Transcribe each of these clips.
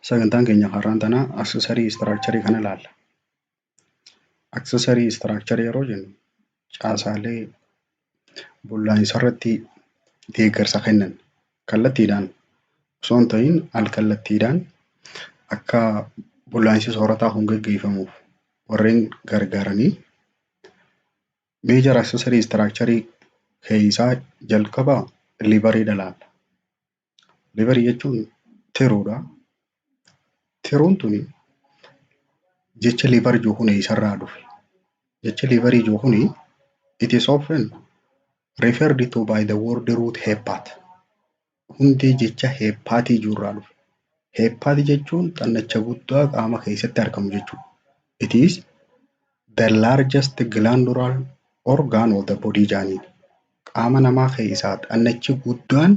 Sagantaan keenya har'aan tanaa accessory structure kana ilaalla. Accessory structure yeroo jennu caasaalee bullaa'insa irratti deeggarsa kennan kallattiidhaan osoo hin ta'in al-kallattiidhaan akka bullaa'insi soorataa kun gaggeeffamuuf warreen gargaaranii major accessory structure keessaa jalqaba liveriidha ilaalla. Liverii jechuun tiruudha. Tiruun tuni jecha liver jiru kun eessarraa dhufe? Jechi liverii jiru kuni, it is often referred to by the word root hepat. Hundee jecha hepatii jiru irraa dhufe. Hepat jechuun xannacha guddaa qaama keessatti argamu jechuudha. It is the largest glandular organ of the body jaaniin. Qaama namaa keessaa xannachi guddaan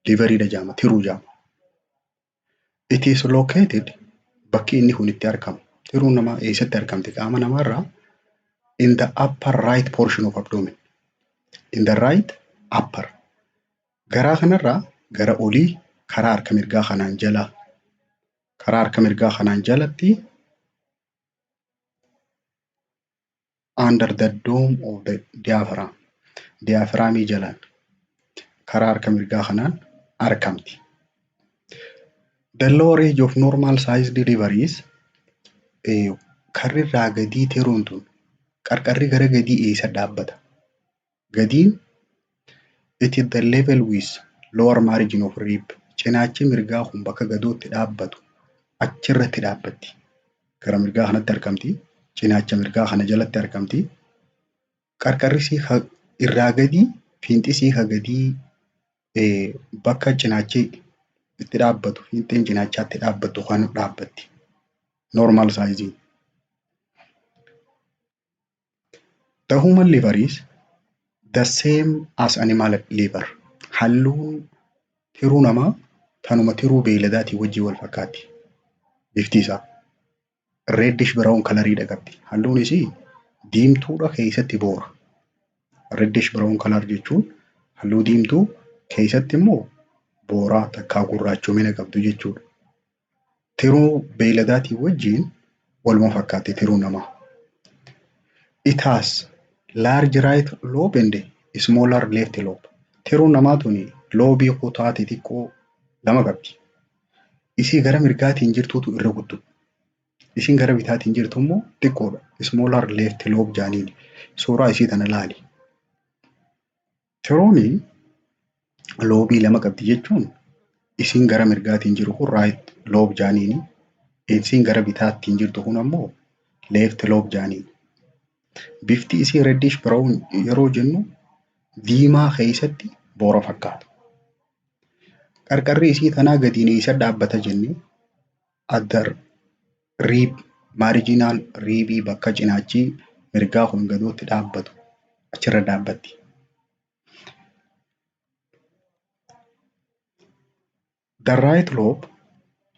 liveriidha jedhama, tiruu jedhama. It is located, bakki inni kun itti argamu. Tiruun namaa eessatti argamti qaama namaarraa? In the upper right portion of abdomen. In the right upper. Garaa kanarraa gara olii karaa harka mirgaa kanaan jala, karaa harka mirgaa kanaan jalatti, under the dome of the diaphragm. Diaphragmii jalaan karaa harka mirgaa kanaan argamti. The lower edge of normal sized liver is, karri irraa gadii tiruun tun qarqarri gara gadii eessa dhaabbata? Gadiin, it is the level with lower margin of rib. Cinaachi mirgaa kun bakka gadootti dhaabbatu achirratti dhaabbatti. Gara mirgaa kanatti argamti. Cinaacha mirgaa kana jalatti argamti. Qarqarri isii irraa gadii, fiinxi ka gadii, bakka cinaachi itti dhaabbatu, fiixeen cinaachaa itti dhaabbattu kan dhaabbatti. Normal size. The human liver is the same as animal liver. Halluun tiruu namaa tanuma tiruu beeyladaatii wajjin wal fakkaatti. Bifti isaa reddish brown coloriidha qabdi. Halluun isii diimtuudha, keessatti boora. Reddish brown color jechuun halluu diimtuu keessatti immoo booraa takkaa gurraachomina qabdu jechuudha. Tiruu beeyladaatii wajjin waluma fakkaatti tiruun namaa. It has large right lobe and smaller left lobe. Tiruun namaa tuni loobii kutaa xixiqqoo lama qabdi. Isii gara mirgaatiin jirtutu irra guddoo. Isiin gara bitaatiin jirtu immoo xiqqoodha. Smaller left lobe jaaniin. Suuraa isii tana ilaali. Tiruuni loobii lama qabdi jechuun isiin gara mirgaatiin jiru kun right lobe jaaniini. Isiin gara bitaatiin jirtu kun ammoo left lobe jaaniin. Bifti isii reddish brown yeroo jennu diimaa keessatti boora fakkaata. Qarqarri isii tanaa gadiin eessa dhaabbata jennee? Adda rib marginal ribii, bakka cinaachi mirgaa kun gadootti dhaabbatu achirra dhaabbatti. The right lobe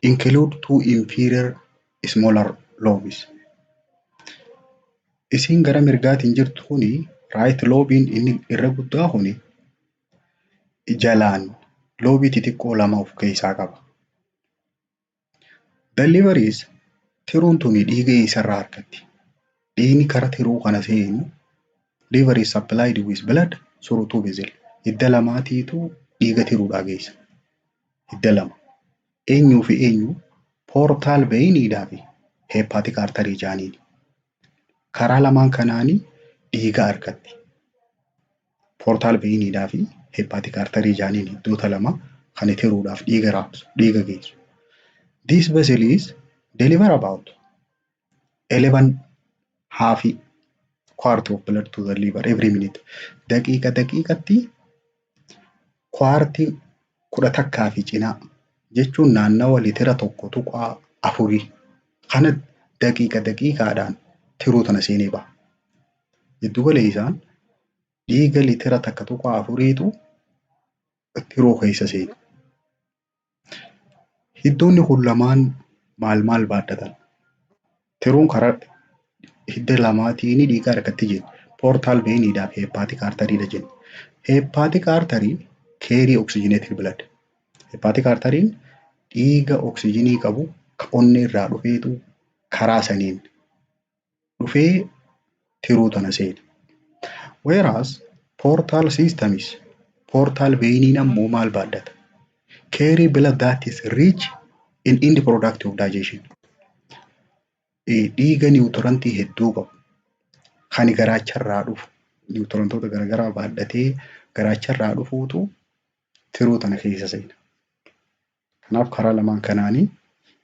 include two inferior smaller lobes. Isiin gara mirgaatiin jirtu kuni, right lobiin inni irra guddaa kuni, jalaan loobii xixiqqoo lama of keessaa qaba. The liver is, tiruun tuni dhiiga eessarraa argatti? Dhiigni kara tiruu kana seenu, liver is supplied with blood through two vessels. Hidda lamaatiitu dhiiga tiruudhaa geessa. Hidda lama. Eenyuu fi eenyu? Portal veiniidhaa fi hepatic artery jaaniin. Karaa lamaan kanaanii dhiiga argatti. Portal veiniidhaa fi hepatic artery jaaniin hiddoota lama kan tiruudhaaf dhiiga raabsu, dhiiga geessu. This vessel is deliver about 11 half quart of blood to the liver every minute. Daqiiqa daqiiqatti kwaartii 11 fi cinaa jechuun naannawa litira 1.4 kana daqiiqa daqiiqaadhaan tiruu tana seenee baha. Giddu galeessaan dhiiga litira 1.4tu tiruu keessa seena. Hiddoonni kun lamaan maal maal baaddatan? Tiruun karaa hidda lamaatiin dhiiga argatti jenna. Portal veiniidhaa fi hepatic arteriidha jenna. Hepatic arteriin carry oxygenated blood. Hepatic arteriin Dhiiga oksijiinii qabu ka onnee irraa dhufeetu karaa saniin dhufee tiruu tana seena. Whereas portal system is, portal veiniin ammoo maal baadhata? Carry blood that is rich in end product of digestion. Dhiiga nutrientii hedduu qabu kan garaacharraa dhufu, nutrientoota garaagaraa baadhatee garaacharraa dhufuutu tiruu tana keessa seena. Kanaaf karaa lamaan kanaanii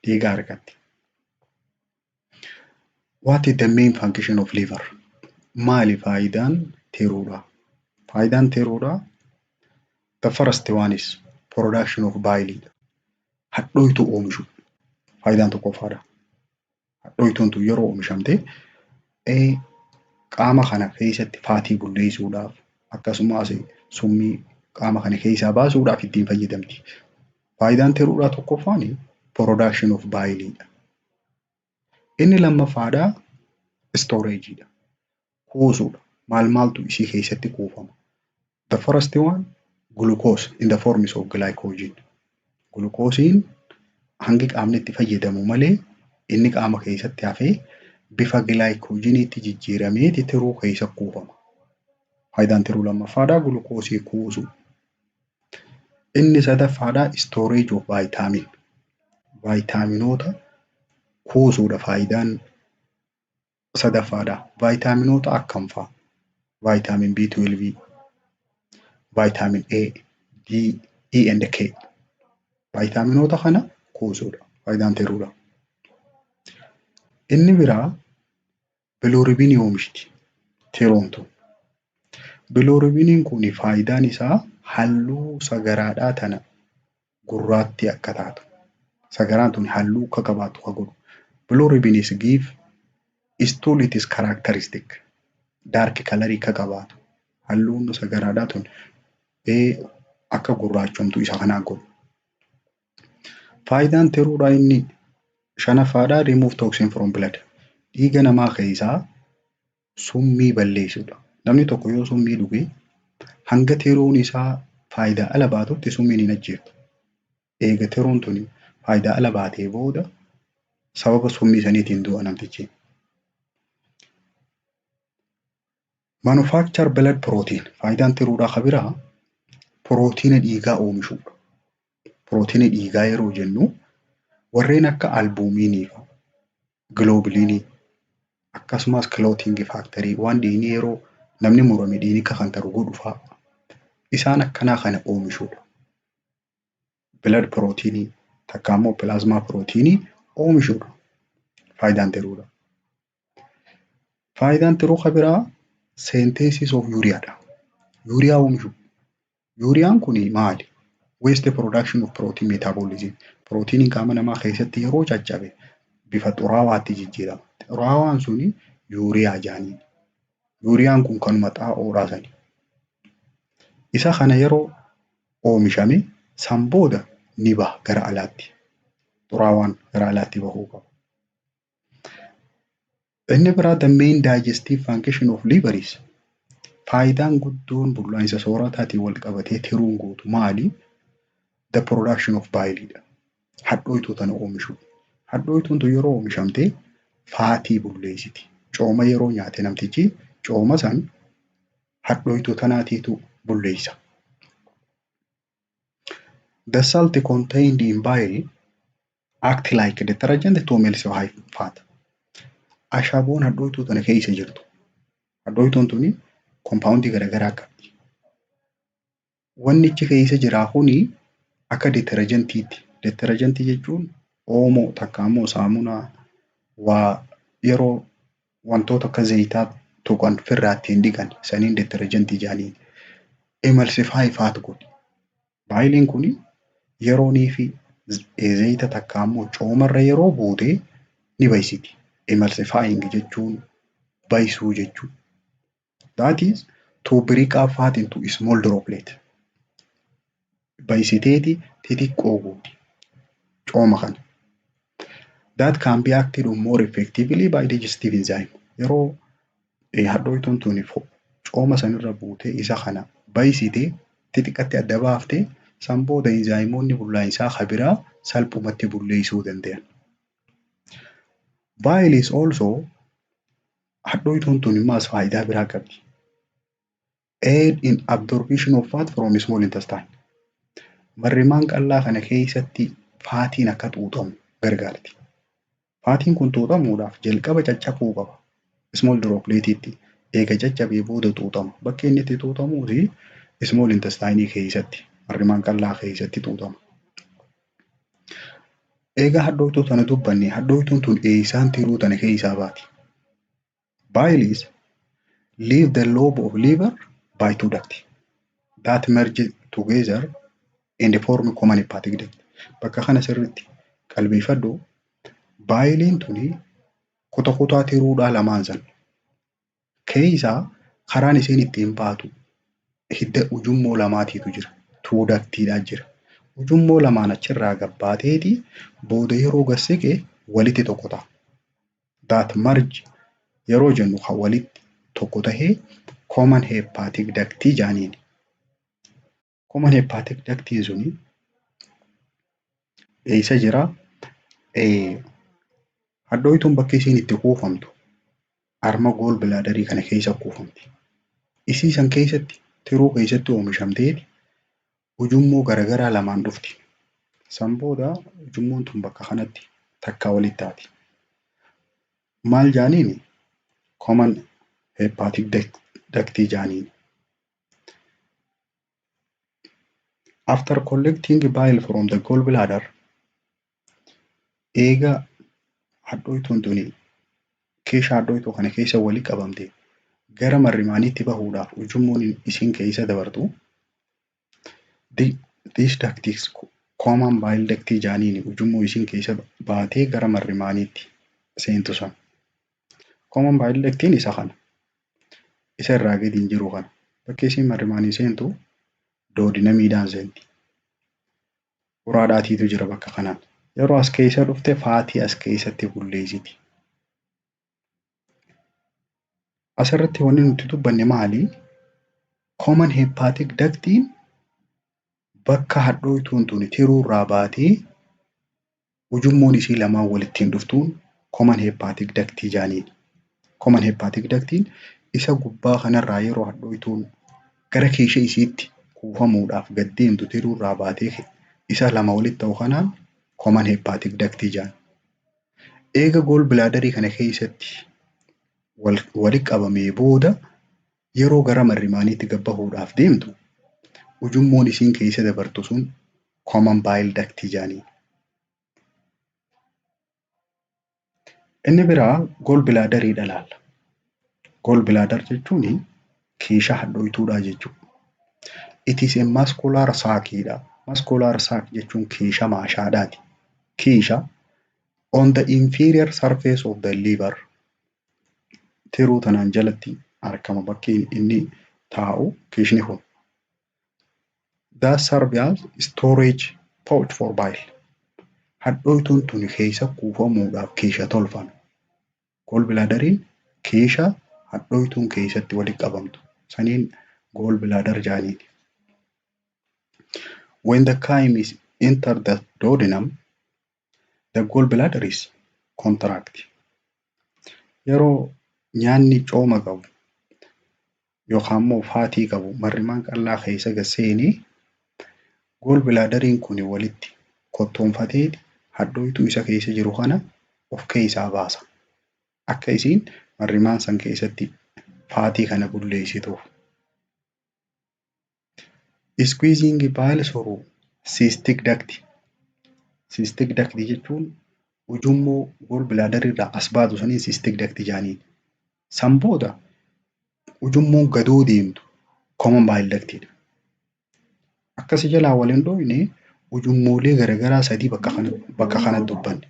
dhiiga argatti. What is the main function of liver? Maali faayidaan tiruudhaa? Faayidaan tiruudhaa, the first one is production of bile. Hadhooytuu oomishuu. Faayidaan tokkoffaadha. Hadhooytuun tun yeroo oomishamte qaama kana keessatti fatii bulleessuudhaaf, akkasumas summii qaama kana keessaa baasuudhaaf ittiin fayyadamti. Faayidaan tiruudhaa tokkoffaan production of bile dha. Inni lammaffaadhaa storage dha. Kuusuudha. Maal maaltu isii keessatti kuufama? The first one, glucose in the form of glycogen. Glucoseiin hangi qaamni itti fayyadamu malee inni qaama keessatti hafee bifa glycogeniitti jijjiirameeti tiruu keessa kuufama. Faayidaan tiruu lammaffaadhaa glucoseii kuusuu. Inni sadaffaadhaa storage of vitamin. Vitaminoota kuusuudha faayidaan sadaffaadhaa. Vitaminoota akkam fa'a? Vitamin B12, vitamin A, D, E and K. Vitaminoota kana kuusuudha faayidaan tiruudha. Inni biraa bilirubinii oomishti tiruun tun. Bilirubiniin kun faayidaan isaa halluu sagaraadhaa tana gurraattii akka taatu, sagaraan tun halluu akka qabaattu ka godhu. Bilirubin is give stool its characteristic dark color akka qabaatu, halluun sagaraadhaa tun akka gurraachomtu isa kanaan godhu. Faayidaan tiruudhaa inni shanaffaadhaa remove toxin from blood. Dhiiga namaa keessaa summii balleessuudha. Namni tokko yoo summii dhuge, hanga tiruun isaa faayidaa ala baatutti summiin hin ajjeeftu. Eega tiruun tuni faayidaa ala baatee booda sababa summii saniitiin du'a namtichi. Manufacture blood protein. Faayidaan tiruudhaa ka biraa pirootiina dhiigaa oomishuudha. Pirootiina dhiigaa yeroo jennu warreen akka albuminii fa'a, globulinii, akkasumas clotting factorii, waan dhiigni yeroo namni murame dhiigni akka kantaru godhu fa'a. Isaan akkanaa kana oomishuudha. Blood proteinii takka immoo plasma proteinii oomishuudha faayidaan tiruudha. Faayidaan tiruu ka biraa synthesis of ureadha. Urea oomishuu. Ureaan kun maali? Waste production of protein metabolism. Pirootiiniin qaama namaa keessatti yeroo caccabe bifa xuraawaatti jijjiirama. Xuraawaan suni urea jedhaniin. Ureaan kun kanuma xaa'oodhaa sani. Isa kana yeroo oomishame san booda ni baha gara alaatti. Xuraawaan gara alaatti bahuu qaba. Inni biraa the main digestive function of liver is, faayidaan guddoon bullaa'insa soorataatiin wal qabatee tiruun gootu maali? The production of bile dha. Hadhooytuu tana oomishuu. Hadhooytuun tun yeroo oomishamte fatii bulleessiti. Cooma yeroo nyaate namtichi cooma san hadhooytuu tanaatiitu bulleessa. The salt contained in bile act like detergent to melt fat. Ashaboon hadhooytuu tana keessa jirtu. Hadhooytuun tuni compoundii garaagaraa qabdi. Wanni achi keessa jiraa kuni akka detergentiitti. Detergentii jechuun oomoo takka immoo saamunaa waa yeroo wantoota akka zayitaa tuqan ofirraa ittiin dhiqan saniin detergentii jedhaniin. Emulsify fat godhi. Bileiin kuni yeroonii fi zayita takka immoo coomarra yeroo buute ni baysiti. Emulsifying jechuun baysuu jechuudha. That is to break up fat into small droplet. Baysiteeti xixiqqoo gooti cooma kana. That can be acted on more effectively by digestive enzyme. Yeroo hadhooytuun tuni cooma sanirra buutee isa kana baysitee xixiqqatti adda baaftee San booda enzymoonni bullaa'insaa kan biraa salphumatti bulleessuu danda'an. Bile is also, hadhooytuun tun immaas faayidaa biraa qabdi. Aid in absorption of fat from small intestine. Marrimaan qal'aa kana keessatti fatiin akka xuuxamu gargaarti. Fatiin kun xuuxamuudhaaf jalqaba caccabuu qaba. Small dropletiitti eega caccabee booda xuuxama. Bakki inni itti xuuxamuuti small intestine keessatti, marrimaan qal'aa keessatti xuuxama. Eega hadhooytuu tana dubbanne, hadhooytuun tun eessaan tiruu tana keessaa baati? Bile is leave the lobe of liver by two duct that merge together and form common hepatic duct. Bakka kana sirriitti qalbeeffadhu. Bileiin tuni kuta kutaa tiruudhaa lamaan san keessaa karaan isheen ittiin baatu hidda ujummoo lamaatiitu jira. Two ductiidhaa jira. Ujummoo lamaan achirraa gabbaateeti booda yeroo gad siqe walitti tokko ta'a. That merge yeroo jennu kan walitti tokko tahee common hepatic duct jaaniin. Common hepatic ductiin suni eessa jira? Hadhooytuun bakki isiin itti kuufamtu harma gall bladderii kana keessa kuufamti. Isii san keessatti, tiruu keessatti oomishamtee ujummoo garagaraa lamaan dhufti. San booda ujummoon tun bakka kanatti takka walitti taati. Maal jaaniini? Common hepatic duct jaaniin. After collecting bile from the gallbladder, eega hadhooytuun tuni keeshaa hadhooytuu kana keessa walitti qabamte gara marrimaaniitti bahuudhaaf ujummoon isiin keessa dabartu, this duct is common bile duct jaaniin, ujummoo isiin keessa baatee gara marrimaaniitti seentu san. Common bile ductiin isa kana. Isa irraa gadi hin jiru kana. Bakki isiin marrimaanii seentu duodenumiidhaan seenti. Uraadhaatiitu jira bakka kanaan. Yeroo as keessa dhufte fatii as keessatti bulleessiti. Asirratti wanni nuti dubbanne maali? Common hepatic ductiin bakka hadhooytuun tuni tiruurraa baatee ujummoon isii lamaan walittiin dhuftuun common hepatic duct jaaniin. Common hepatic ductiin isa gubbaa kanarraa yeroo hadhooytuun gara keesha isiitti kuufamuudhaaf gad deemtu tiruurraa baatee isa lama walitti ta'u kanaan common hepatic duct jedhan. Eega gall bladderii kana keessatti walitti qabamee booda yeroo gara marrimaaniitti gad bahuudhaaf deemtu ujummoon isiin keessa dabartu sun common bile duct jedhaniin. Inni biraa gall bladderiidha laalla. Gall bladder jechuun keeshaa hadhooytuudhaa jechuudha. It is a muscular sac dha. Muscular sac jechuun keeshaa maashaadhaati. Keeshaa on the inferior surface of the liver, tiruu tanaan jalatti argama bakki inni taa'u keeshni kun. That serve as storage pouch for bile. Hadhooytuun tuni keessa kuufamuudhaaf keesha tolfame. Gall bladderiin keesha hadhooytuun keessatti walitti qabamtu. Saniin gall bladder jedhaniin. When the chyme is enter the duodenum, the gallbladder is contract. Yeroo nyaanni cooma qabu yookaan immoo fatii qabu marrimaan qal'aa keessa gad seenee gall bladderiin kun walitti kottoonfatee hadhooytuu isa keessa jiru kana of keessaa baasa. Akka isiin marrimaan san keessatti fatii kana bulleessituuf. Squeezing bile through cystic duct. Cystic duct jechuun ujummoo gall bladder irraa as baatu saniin cystic duct jedhaniin. San booda ujummoon gadoo deemtu common bile duct dha. Akkasi jalaa wal hin dhoofne, ujummoolee garaagaraa sadii bakka kanatti dubbanne.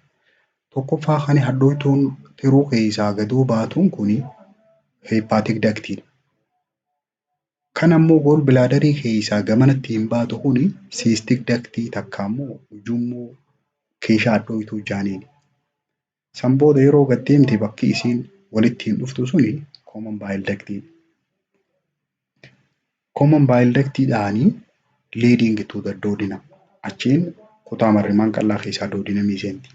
Tokkoffaa kan hadhooytuun tiruu keessaa gadoo baatuun kuni hepatic duct dha. Kan ammoo gall bladderii keessaa gamanatti hin baatu kuni cystic duct, takka ammoo ujummoo keeshaa hadhooytuu jedhaniin. San booda yeroo gad deemte bakki isiin walitti hin dhuftu suni common bile duct. Common bile ductiidhaanii Leading to the duodenum. Achiin kutaa marrimaan qal'aa keessaa duodenumii seenti.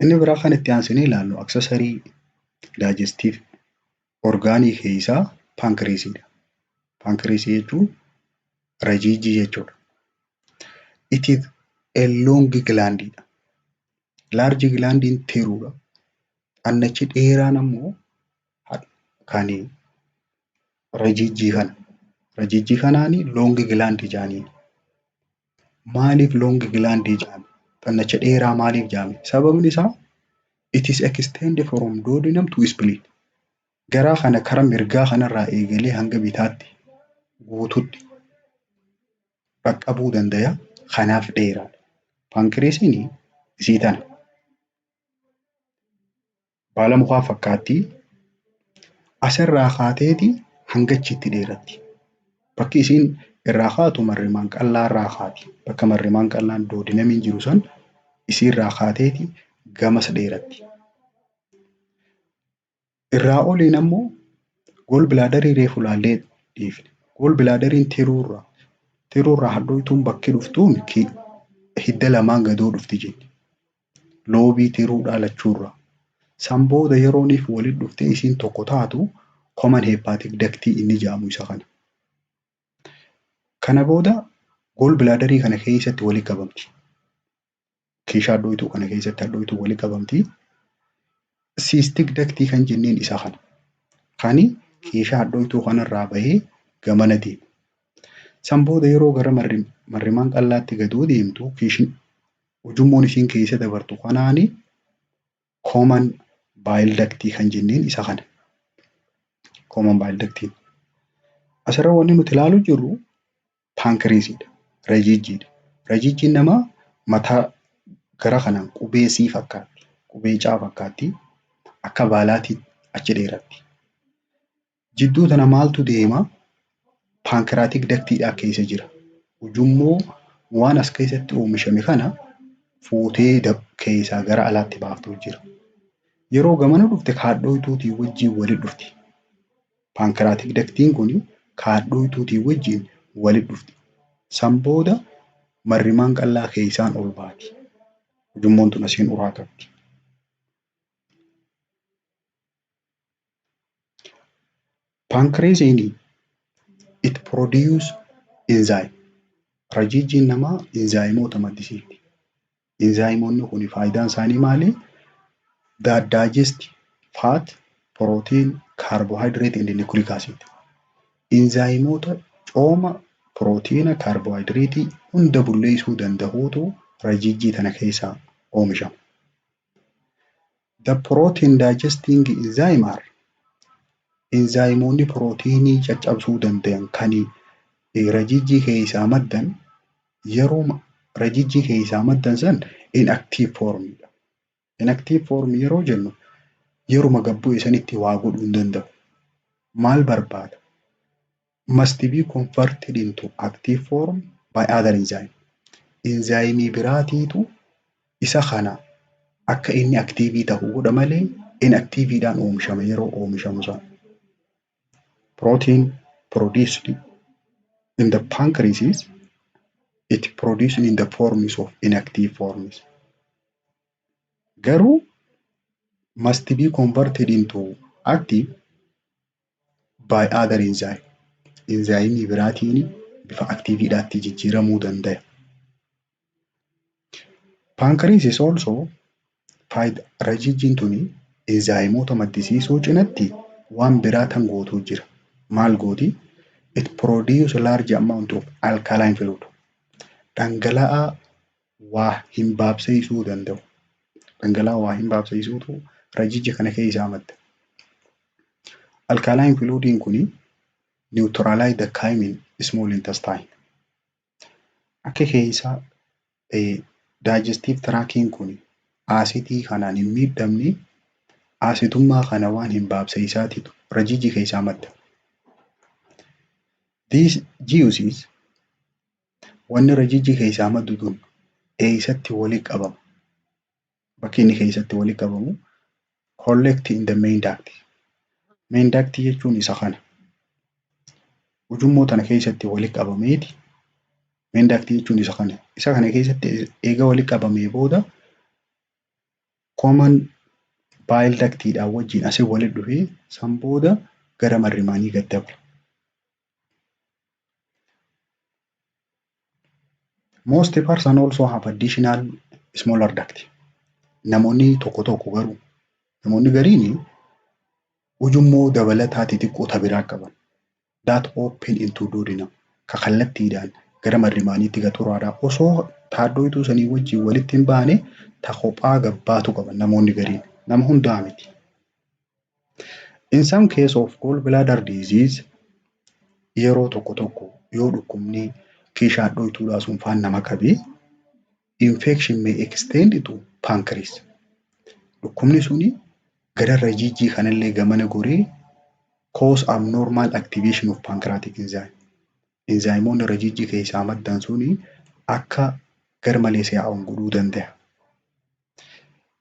Inni biraa kan itti aansinee ilaallu accessory digestive organii keessaa pancreasiidha. Pancreasii jechuun rajiijii jechuudha. It is a long gland dha. Large glandiin tiruudha. Xannachi dheeraan ammoo kan rajiijii kana. Rajiijii kanaani long gland jedhaniin. Maaliif long gland jedhame? Xannacha dheeraa maaliif jedhame? Sababni isaa it is extend from duodenum to spleen. Garaa kana kara mirgaa kanarraa eegalee hanga bitaatti guututti qaqqabuu danda'a. Kanaaf dheeraadha. Pancreasiin isii tana. Baala mukaa fakkaatti. Asirraa kaateeti hanga achitti dheeratti. Bakki isiin irraa kaatu marrimaan qal'aa irraa kaati. Bakka marrimaan qal'aan duodenumiin jiru san isiirraa kaateeti gamas dheeratti. Irraa oliin ammoo gall bladderii reefu ilaallee dhiifne. Gall bladderiin tiruurraa hadhooytuun bakki dhuftuun hidda lamaan gadoo dhufti jenne. Lobeii tiruudhaa lachuurraa. San booda yerooniif walitti dhuftee isiin tokko taatu common hepatic ductii inni jedhamu isa kana. Kana booda gall bladderii kana keessatti walitti qabamti. Kiishaa hadhooytuu kana keessatti hadhooytuu walitti qabamti. Cystic ductii kan jenneen isa kana. Kani kiishaa hadhooytuu kanarraa bahee gamana deema. San booda yeroo gara marrimaan qal'aatti gadoo deemtu kiishin ujummoon isiin keessa dabartu kanaani common bile ductii kan jenneen isa kana. Common bile ductiin. Asirra wanni nuti ilaaluu jirru pancreasiidha. Rajiijjiidha. Rajiijjiin namaa mataa gara kanaan qubee C fakkaatti. Qubee C fakkaatti. Akka baalaatti achi dheeratti. Jidduu tana maaltu deema? Pancreatic ductiidhaa keessa jira. Ujummoo waan as keessatti oomishame kana fuutee keessaa gara alaatti baaftu jira. Yeroo gamana dhufte kaadhooytuutii wajjin walitti dhufti. Pancreatic ductiin kun kaadhooytuutii wajjin walitti dhufti. San booda marrimaan qal'aa keessaan ol baati. Ujummoon tun asiin uraa qabdi. Pancreasiin it produce enzyme. Rajiijjiin namaa enzymoota maddisiifti. Enzymoonni kun faayidaan isaanii maali? That digest fat, protein, carbohydrate and nucleic acid. Enzymoota cooma, pirootiina, kaarbohaayidireetii hunda bulleessuu danda'uutu rajiijjii tana keessaa oomishama. The protein digesting enzyme are enzymoonni pirootiinii caccabsuu danda'an kan rajiijjii keessaa maddan yeroo rajiijjii keessaa maddan san inactive form dha. Inactive form yeroo jennu yeruma gad bu'e sanitti waa godhuu hin danda'u. Maal barbaada? Must be converted into active form by other enzyme. Enzyimii biraatiitu isa kana akka inni active ta'u godha malee inactiveidhaan oomishama yeroo oomishamu sana. Protein produced in the pancreas is it produced in the forms of inactive forms. Garuu must be converted into active by other enzyme. Enzyimii biraatiin bifa activeidhaatti jijjiiramuu danda'a. Pancreas is also rajiijjiin tuni enzymoota maddisiisuu cinatti waan biraa tan gootuu jira. Maal gooti? It produce large amount of alkaline fluid. Dhangala'aa waa hin baabsaisuu danda'u. Dhangala'aa waa hin baabsaisuutu rajiija kana keessaa madda. Alkaline fluidiin kuni neutralize the chyme in small intestine. Akka keessa digestive tractiin kun asidii kanaan hin miidhamne, asidummaa kana waan hin baabsa'isaatitu rajiijii keessaa madda. These juices, wanni rajiijii keessaa maddu tun eessatti walitti qabama? Bakki inni keessatti walitti qabamu collect in the main duct. Main duct jechuun isa kana. Ujummoo tana keessatti walitti qabameeti. Main ductii jechuun isa kana. Isa kana keessatti eega walitti qabamee booda common bile ductiidhaan wajjin asii walitti dhufee san booda gara marrimaanii gad dabra. Most person also have additional smaller duct. Namoonni tokko tokko garuu, namoonni gariin ujummoo dabalataa xixiqqoo ta biraa qaban. That open into duodenum. Ka kallattiidhaan gara marrimaaniitti gad xuraadhaa osoo taaddooytuu sanii wajjin walitti hin baane ta kophaa gabbaatu qaban namoonni gariin. Nama hundaa miti. In some case of gallbladder disease, yeroo tokko tokko yoo dhukkubni kiishaa hadhooytuudhaa sun faan nama qabee, infection may extend to pancreas. Dhukkubni suni gara rajiijii kanallee gamana goree cause abnormal activation of pancreatic enzyme. Enzymoonni rajiijii keessaa maddan suni akka garmalee si'aawwan godhuu danda'a.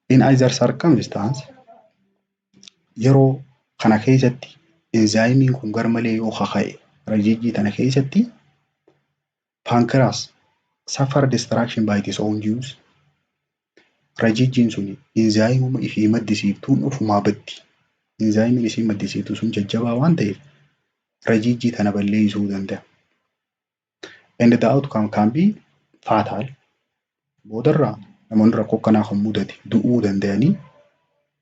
In either circumstance, yeroo kana keessatti enzymiin kun garmalee yoo kaka'e rajiijii tana keessatti, pancreas suffer destruction by its own juice. Rajiijiin sun enzyimuma ifii maddisiiftuun ofumaa baddi. Enzymiin isii maddisiiftu sun jajjabaa waan ta'eef rajiijii tana balleessuu danda'a. And the outcome can be fatal. Boodarraa namoonni rakkoo akkanaa kan mudate du'uu danda'anii.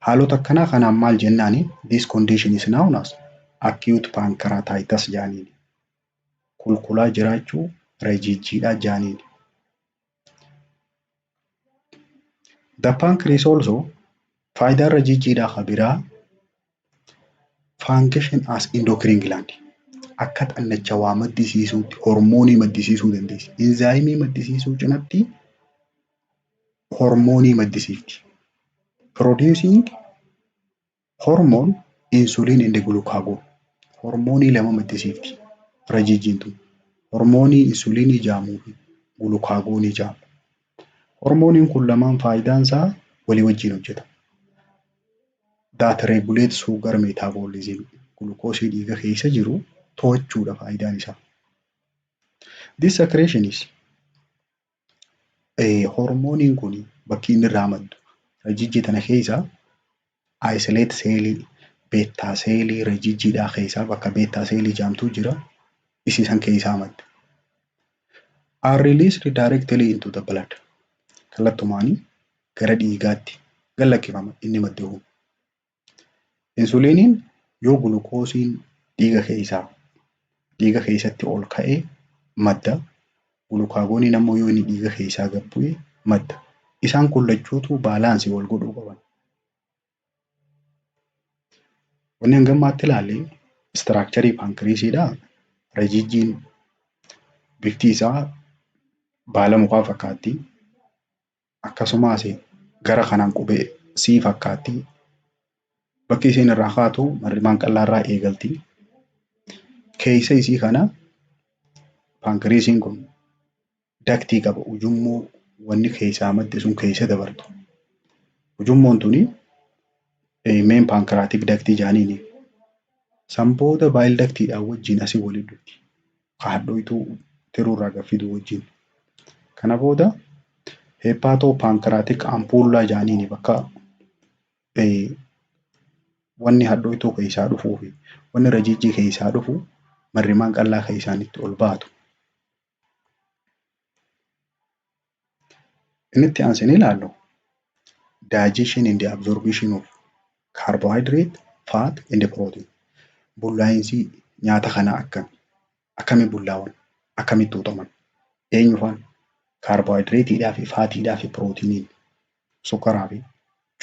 Haalota akkanaa kanaan maal jennaani? This condition is known as acute pancreatitis jedhaniini. Kulkulaa jiraachuu rajiijiidhaa jedhaniini. The pancreas also, faayidaan rajiijiidhaa kan biraa, function as endocrine gland. Akka xannacha waa maddisiisuutti hormoonii maddisiisuu dandeessi. Enzyimii maddisiisuu cinatti hormoonii maddisiifti. Producing hormone insulin and glucagon. Hormoonii lama maddisiifti rajiijiin tun. Hormoonii insuliinii jedhamuu fi glucagonii jedhamu. Hormooniin kun lamaan faayidaan isaa walii wajjin hojjeta. That regulate sugar metabolism. Gulukoosii dhiiga keessa jiru to'achuudha faayidaan isaa. This secretion is, hormooniin kun bakki inni irraa maddu rajiijii tana keessa islet seelii, beta seelii rajiijiidhaa keessaa bakka beta seelii jedhamtu jira. Isii san keessaa madda. Are released directly into the blood. Kallattumaanii gara dhiigaatti gad lakkifama inni madde kun. Insuliiniin yoo gulukoosiin dhiiga keessaa dhiiga keessatti ol ka'ee madda. Glucagoniin ammoo yoo inni dhiiga keessaa gad bu'e madda. Isaan kun lachuutu balancii wal godhuu qaban. Wanni hanga ammaatti ilaalle structurii pancreasiidhaa. Rajiijiin bifti isaa baala mukaa fakkaatti. Akkasumas gara kanaan qubee C fakkaatti. Bakki isheen irraa kaatu marrimaan qal'aa irraa eegalti. Keessa isii kana pancreasiin kun ductii qaba. Ujummoo wanni keessaa madde sun keessa dabartu. Ujummoon tuni main pancreatic ductii jedhaniini. San booda bile ductiidhaan wajjin asii walitti dhufti. Hadhooytuu tiruurraa gad fiduu wajjin. Kana booda hepatopancreatic ampulla jedhaniini bakka wanni hadhooytuu keessaa dhufuu fi wanni rajiijii keessaa dhufu marrimaan qal'aa keessaan itti ol baatu. Inni itti aansinee ilaallu digestion and the absorption of carbohydrate, fat and protein. Bullaa'insi nyaata kanaa akkami? Akkamiin bullaa'an? Akkamitti xuuxaman? Eenyu faan? Kaarboohayidireetiidhaa fi fatiidhaa fi pirootiiniin, sukkaraa fi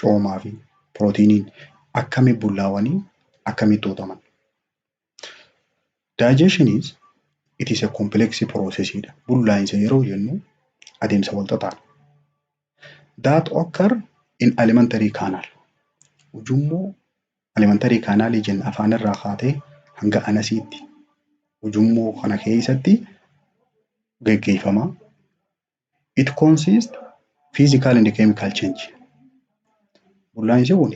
coomaa fi pirootiiniin akkamiin bullaa'anii akkamitti xuuxaman? Digestion is, it is a complex process dha. Bullaa'insa yeroo jennu adeemsa wal xaxaadha. That occur in alimentary canal. Ujummoo alimentary canalii jenna afaan irraa kaatee hanga anusiitti ujummoo kana keessatti geggeeffama. It consists physical and chemical change. Bullaa'insi kun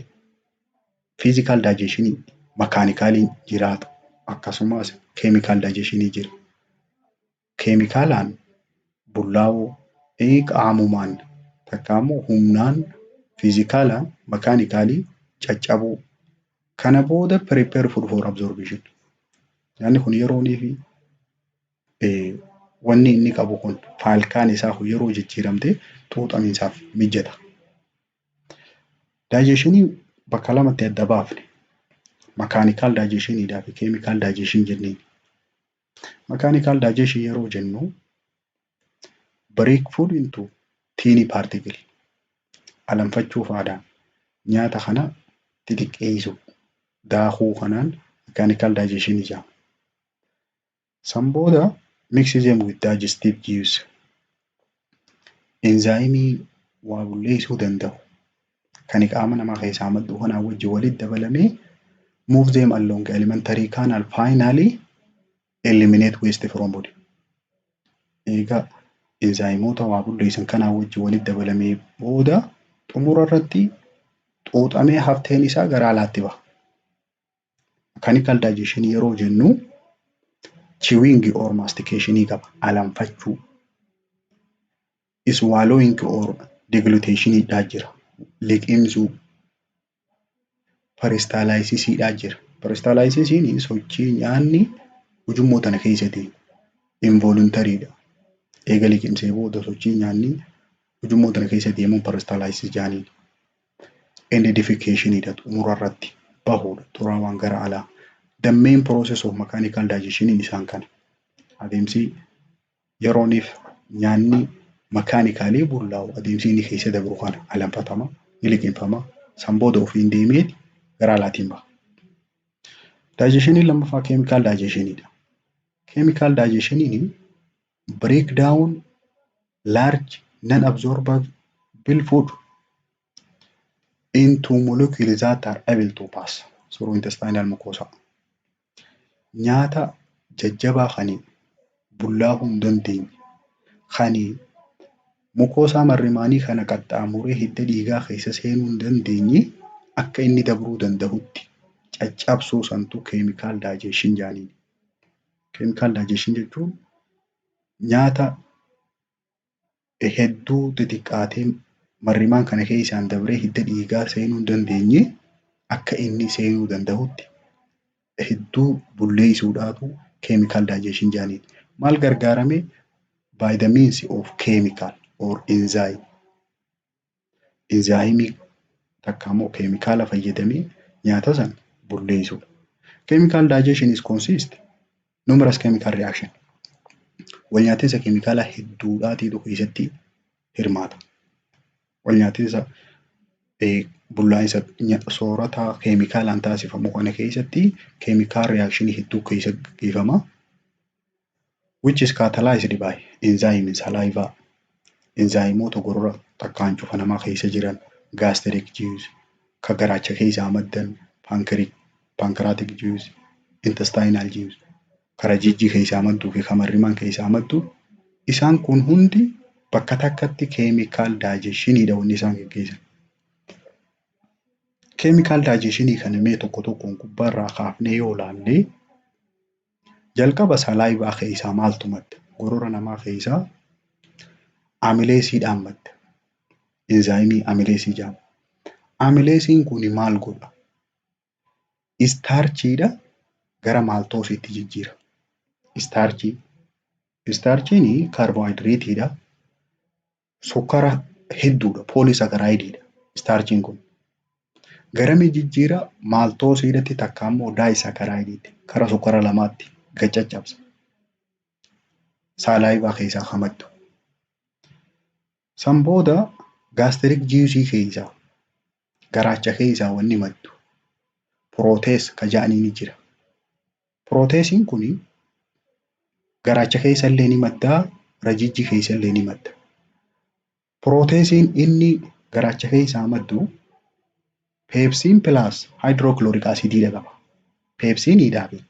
physical digestion mechanicaliin jiraata. Akkasumas Chemical digestionii jira. Keemikaalaan bullaa'uu, qaamumaan takka immoo humnaan physicaalaan, mechanicalii caccabuu. Kana booda prepare food for absorption. Nyaanni kun yeroonii fi wanni inni qabu kun faalkaan isaa kun yeroo jijjiiramte xuuxamiinsaaf mijata. Digestionii bakka lamatti adda baafne, mechanical digestioniidhaa fi chemical digestion jenneen. Mechanical digestion yeroo jennu, break food into tiny particle, alanfachuu faadhaan nyaata kana xixiqqeessu, daakuu kanaan mechanical digestion jedhama. San booda mix them with digestive juice. Enzymeii waa bulleessuu danda'u kan qaama namaa keessaa maddu kanaan wajjin walitti dabalamee move them along alimentary canal, finally eliminate waste from body. Egaa enzymeoota waa bulleessan kanaan wajjin walitti dabalamee booda xumura irratti xuuxamee hafteen isaa gara alaatti baha. Mechanical digestion yeroo jennu chewing or mastication qaba, alanfachuu. Swallowing or deglutition dhaa jira, liqimsuu. Peristalsis dhaa jira. Peristalsisiin sochii nyaanni ujummoo tana keessa deemu involuntary dha. Eega liqimsee booda sochii nyaanni ujummoo tana keessa deemuun peristalsis jedhaniin. And defecation dha, xumura irratti bahuudha xuraawaan gara alaa. The main process of mechanical digestion isaan kana. Adeemsi yerooniif nyaanni mechanicalii bullaa'u adeemsi inni keessa dabru kana: alanfatama, ni liqimfama, san booda ofiin deemee gara alaatiin baha. Digestioniin lammaffaa chemical digestioniidha. Chemical digestioniin break down large non-absorbable food into molecules that are able to pass through intestinal mucosa. Nyaata jajjabaa kan bullaa'uu hin dandeenye, kan mucosa marrimaanii kana qaxxaamuree hidda dhiigaa keessa seenuu hin dandeenye, akka inni dabruu danda'utti caccabsuu santu chemical digestion jedhaniin. Chemical digestion jechuun nyaata hedduu xixiqqaatee marrimaan kana keessaan dabree hidda dhiigaa seenuu hin dandeenye akka inni seenuu danda'utti hedduu bulleessuudhaatu chemical digestion jedhaniin. Maal gargaaramee? By the means of chemical or enzyme. Enzymeii takka immoo keemikaala fayyadamee nyaata sana bulleessuudha. Chemical digestion is consist numerous chemical reaction. Walnyaatinsa keemikaalaa hedduudhaatiitu keessatti hirmaata. Walnyaatinsa bullaa'insa soorataa keemikaalaan taasifamu kana keessatti chemical reactionii hedduu keessa gaggeeffama. Which is catalyzed by enzyme in saliva. Enzymeoota gorora takkaan cufa namaa keessa jiran, gastric juice, ka garaacha keessaa maddan, pancreatic juice, intestinal juice, kara jijjii keessaa madduu fi ka marrimaan keessaa maddu, isaan kun hundi bakka takkatti chemical digestioniidha wanni isaan gaggeessan. Chemical digestionii kana mee tokko tokkoon gubbaarraa kaafnee yoo ilaalle, jalqaba saliva keessaa maaltu madda? Gorora namaa keessaa amylaseiidhaan madda. Enzymeii amylaseii jedhama. Amylaseiin kun maal godha? Starchiidha gara maltoseiitti jijjiira. Starchii. Starchiin kaarboohayidireetiidha. Sukkara hedduudha. Polysaccharideiidha starchiin kun. Garami jijjiira? Maltoseiidhatti takka immoo disaccharideiitti, kara sukkara lamaatti gad caccabsa. Saliva keessaa kan maddu. San booda gastric juiceii keessaa, garaacha keessaa wanni maddu protease ka jedhaniin ni jira. Proteaseiin kuni garaacha keessa illee ni maddaa, rajijji keessa illee ni madda. Proteaseiin inni garaacha keessaa maddu pepsin plus hydrochloric acidiidha qaba. Pepsiniidhaa fi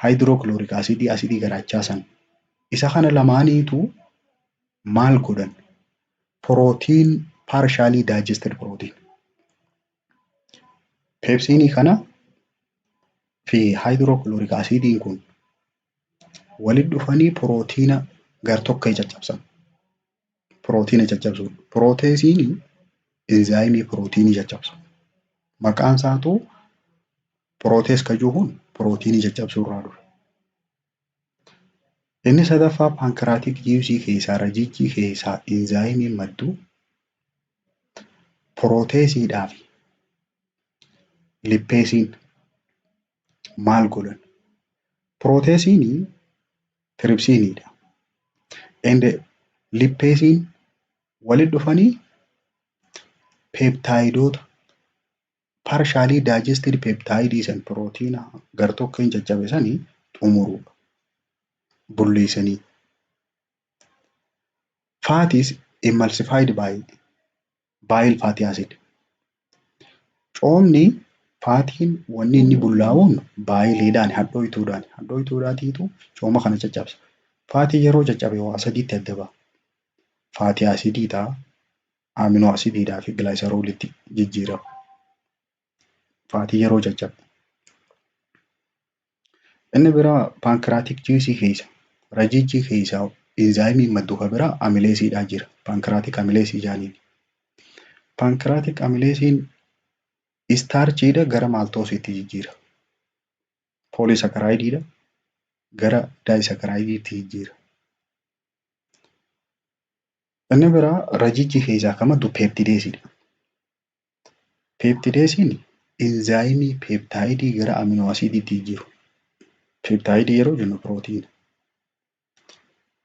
hydrochloric acidii, acidii garaachaa sana. Isa kana lamaaniitu maal godhan? Protein, partially digested protein. Pepsinii kana fi hydrochloric acidiin kun Walitti dhufanii pirootiina gartokkee caccabsan. Pirootiina caccabsuudha. Proteaseiin enzymeii pirootiinii caccabsu. Maqaan isaatu protease kan jiru kun pirootiinii caccabsuu irraa dhufe. Inni sadaffaa pancreatic juiceii keessaa, rajiijii keessaa enzymeiin maddu proteaseiidhaa fi lipaseiin maal godhan? Proteaseiin trypsiniidha. And lipaseiin walitti dhufanii peptideoota partially digested peptideii san, pirootiina gartokkeen caccabe sanii xumuruudha. Bulleessanii. Fat is emulsified by bile fatty acid. Coomni fatiin wanni inni bullaa'uun bileiidhaan, hadhooytuudhaan. Hadhooytuudhaatiitu cooma kana caccabsa. Fatiin yeroo caccabe waa sadiitti adda ba'a. Fatty acidii ta'a, amino acidiidhaa fi glycerolitti jijjiirama. Fatiin yeroo caccabe. Inni biraa pancreatic juiceii keessa, rajiijii keessaa enzymeiin maddu kan biraa amylaseiidhaa jira. Pancreatic amylaseii jedhaniin. Pancreatic amylaseiin starchiidha gara maltoseiitti jijjiira. Polysaccharideiidha gara disaccharideiitti jijjiira. Inni biraa rajiijii keessaa kan maddu peptidaseiidha. Peptidaseiin enzymeii peptideii gara amino acidiitti jijjiiru. Peptideii yeroo jennu pirootiina.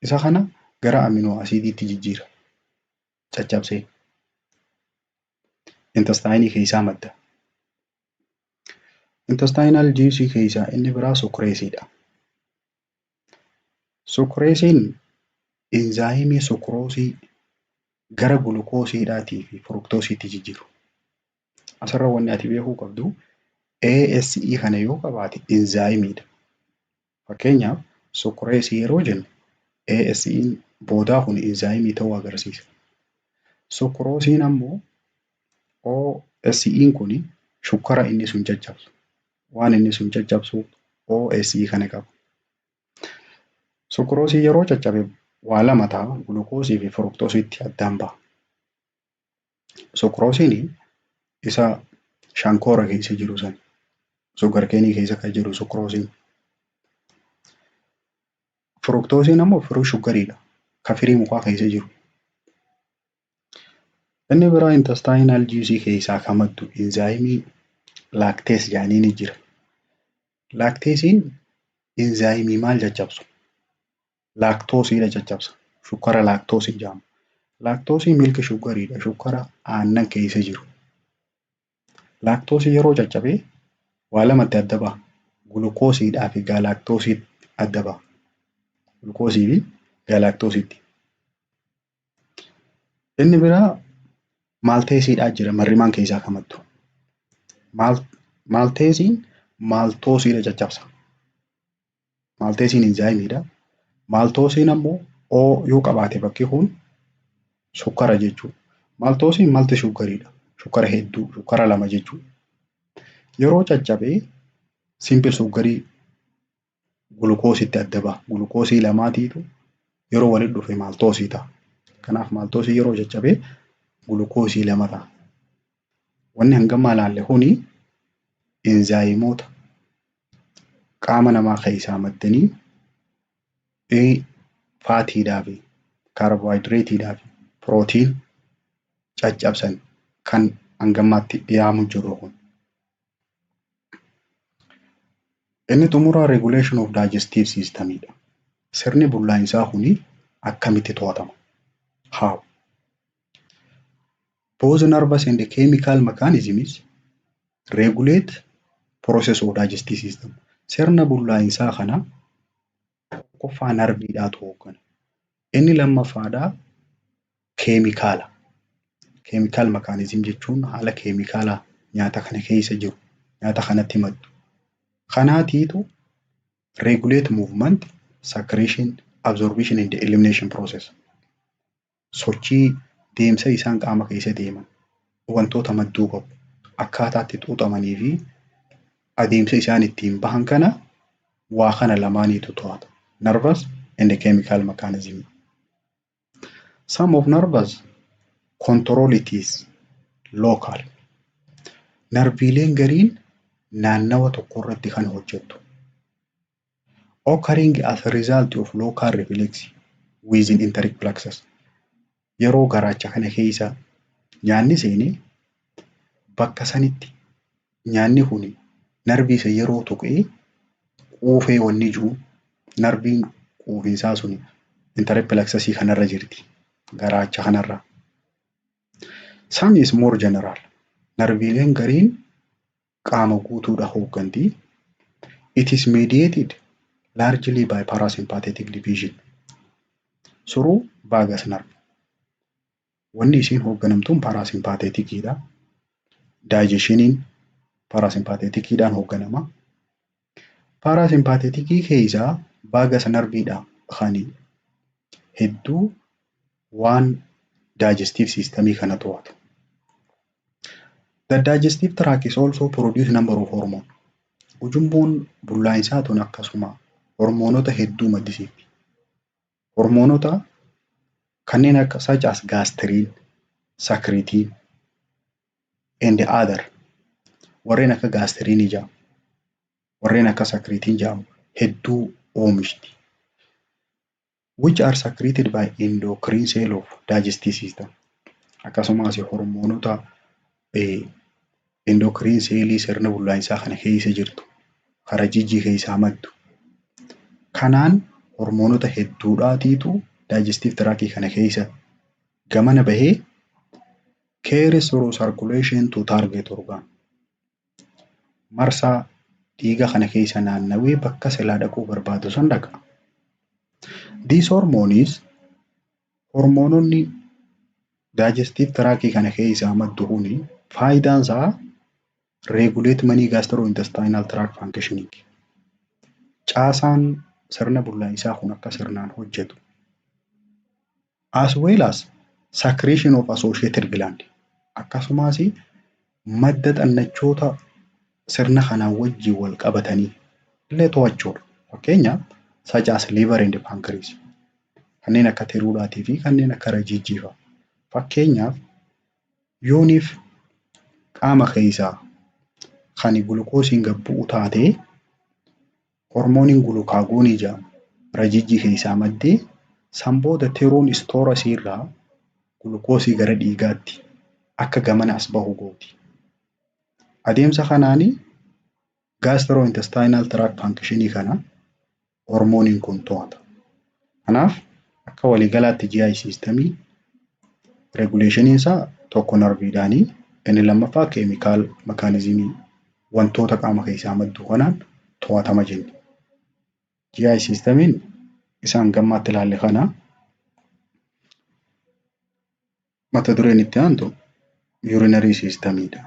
Isa kana gara amino acidiitti jijjiira caccabsee. Intestineii keessaa madda. Intestinal juiceii keessaa inni biraa sucraseiidha. Sucraseiin enzymeii sucroseii gara glucoseiidhaatii fi fructoseiitti jijjiiru. Asirra wanni ati beekuu qabdu ASE kana yoo qabaate enzymeiidha. Fakkeenyaaf, sucraseii yeroo jennu ASE'n boodaa kun enzymeii ta'uu agarsiisa. Sucroseiin ammoo OSE'n kun shukkara inni sun caccabsu. Waan inni sun caccabsuuf OSE kana qaba. Sucroseiin yeroo caccabe waa lama ta'a, glucoseii fi fructoseiitti addaan ba'a. Sucroseiin isa shankoora keessa jiru sana, sugarcaneii keessa kan jiru sucroseiin. Fructoseiin ammoo firii sugariidha. Kan firii mukaa keessa jiru. Inni biraa intestinal juiceii keessaa kan maddu enzymeii lactase jedhanii ni jira. Lactaseiin enzymeii maal caccabsu? Lactoseiidha caccabsa. Shukkara lactoseii jedhama. Lactoseiin milk sugariidha. Shukkara aannan keessa jiru. Lactoseii yeroo caccabee waa lamatti adda ba'a. Glucoseiidhaa fi galactoseiitti adda ba'a. Glucoseii fi galactoseiitti. Inni biraa maltaseiidhaa jira, marrimaan keessaa kan maddu. Maltaseiin maltoseiidha caccabsa. Maltaseiin enzymeiidha. Maltoseiin ammoo O yoo qabaate bakki kun sukkara jechuudha. Maltoseiin malt sugariidha. Shukkara hedduu, shukkara lama jechuudha. Yeroo caccabee simple sugarii glucoseiitti adda ba'a. Glucoseii lamaatiitu yeroo walitti dhufe maltoseii ta'a. Kanaaf maltoseii yeroo caccabee glucoseii lama ta'a. Wanni hangammaa ilaalle kuni enzymeoota qaama namaa keessaa maddanii fatiidhaa fi carbohydrateiidhaa fi protein caccabsan kan hangammaatti dhiyaamu jiru kun. Inni xumuraa regulation of digestive systemidha. Sirni bullaa'insaa kuni akkamitti to'atama? How? Both nervous and chemical mechanisms regulate process of digestive system. Sirna bullaa'insaa kana tokkoffaa nerveiidhaatu hooggana. Inni lammaffaadhaa keemikaala. Chemical mechanism jechuun haala keemikaalaa nyaata kana keessa jiru, nyaata kanatti maddu. Kanaatiitu regulate movement, secretion, absorption and elimination process. Sochii deemsa isaan qaama keessa deeman, wantoota madduu qabu, akkaataa itti xuuxamanii fi adeemsa isaan ittiin bahan kana waa kana lamaaniitu to'ata. Nervous and chemical mechanism. Some of nerves control it is local. Narviileen gariin naannawa tokko irratti kan hojjettu. Occurring as a result of local reflex within enteric plexus. Yeroo garaacha kana keessa nyaanni seenee, bakka sanitti nyaanni kun narvii isa yeroo tuqee quufee wanni jiru, narviin quufinsaa sun enteric plexusii kanarra jirti, garaacha kanarra. Some is more general. Narviileen gariin qaama guutuudha hoogganti. It is mediated largely by parasympathetic division through vagus nerve. Wanni isiin hoogganamtuun parasympatheticiidha. Digestioniin parasympatheticiidhaan hoogganama. Parasympatheticii keessaa vagus nerveidha kan hedduu waan digestive systemii kana to'atu. The digestive tract is also produce number of hormone. Ujummoon bullaa'insaa tun akkasuma hormoonota hedduu maddisiifti. Hormoonota kanneen akka such as gastrin, secretin and other, warreen akka gastrinii jedhamu, warreen akka secretin jedhamu hedduu oomishti. Which are secreted by endocrine cell of digestive system. Akkasumas hormoonota endocrine cellii sirna bullaa'insaa kana keessa jirtu, karaa jijjii keessaa maddu. Kanaan hormoonota hedduudhaatiitu digestive tract kana keessa gamana bahee carries through circulation to target organ. Marsaa dhiiga kana keessa naannawee bakka silaa dhaquu barbaadu san dhaqa. These hormones, hormoononni digestive tract kana keessaa maddu kuni, faayidaan isaa regulate many gastrointestinal tract functioning. Caasaan sirna bullaa'insaa kun akka sirnaan hojjetu. As well as secretion of associated gland. Akkasumas madda xannachoota sirna kanaan wajjin wal qabatanii illee to'achuudha. Fakkeenyaaf, such as liver and pancreas. Kanneen akka tiruudhaatii fi kanneen akka rajiijjii fa'a. Fakkeenyaaf, yooniif qaama keessaa kan gulukoosiin gad bu'u taate, hormooniin glucagonii jedhamu rajiijjii keessaa maddee, san booda tiruun store isiirraa gulukoosii gara dhiigaatti akka gamana as bahu gooti. Adeemsa kanaanii gastrointestinal tract functionii kana hormooniin kun to'ata. Kanaaf akka waliigalaatti GI systemii regulationiin isaa tokko narviidhaanii, inni lammaffaa chemical mechanismii wantoota qaama keessaa maddu kanaan to'atama jenna. GI systemiin isaan gammaatti ilaalle kana. Mata dureen itti aantu urinary systemiidha.